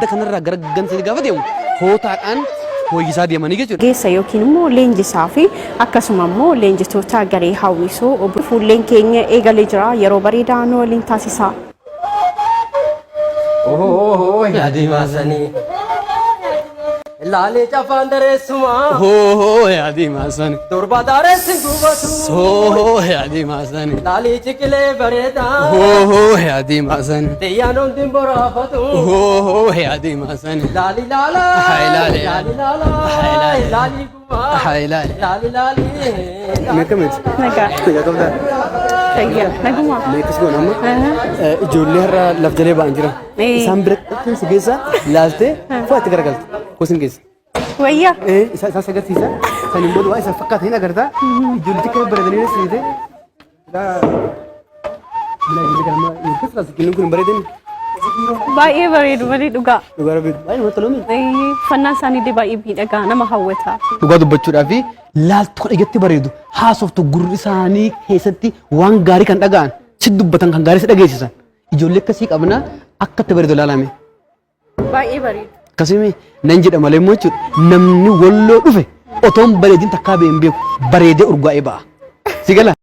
Ganda kanarraa gara ganda sanii gaafa deemu kootaadhaan fooyyisaa deemanii jechuudha. Geessa yookiin immoo leenjisaa fi akkasuma immoo leenjitoota garee hawwisoo obbo Fuulleen keenya eegalee jira. Yeroo bareedaa nu waliin taasisaa. Ohoo yaadii maasanii. Laalee cafaan dareessumaa. Hoo yaadii maasani. Torba daaressi gubatu. Hoo yaadii maasani. Laalii ciqilee bareedaa. Hoo yaadii maasani. Xiyyaan hundi boraafatu. Hoo yaadii maasani. Laali laala. Hai laali. Laali laala. Hai laali. Laali gumaa. Hai laali. Laali laali. Mee akkamitti? Nagaa. Nagaa qabdaa? Fayyaa. Naguma. Mee akkas goona amma ijoollee har'a laf jalee ba'an jiran. Isaan bira dhaqxee si geessa laaltee fuudhatti garagalta. Kosin geessa. Wayyaa. Isaan si agarsiisa. Saniin booda waan isaan fakkaatan hin agarta. Ijoollee xiqqoo bareedanii siite. Bilaa ijoollee kana amma yookiis laas ijoolleen kun hin bareedanii. Baay'ee bareedu malee dhugaa. Dhugaa rabbi baay'ee namatti tolumi. Uffannaan isaanii illee baay'ee miidhagaa nama hawwata. Dhugaa dubbachuudhaa fi laaltu kan ijatti bareedu haasoftu gurri isaanii keessatti waan gaarii kan dhaga'an si dubbatan kan gaarii si dhageessisan. Ijoollee akkasii qabna akka itti bareedu ilaalame. Baay'ee bareedu. Akkasii nan jedha malee immoo jechuudha namni walloo dhufe otoo hin bareedin takkaa ba'ee hin beeku bareedee urgaa'ee ba'a. Si gala?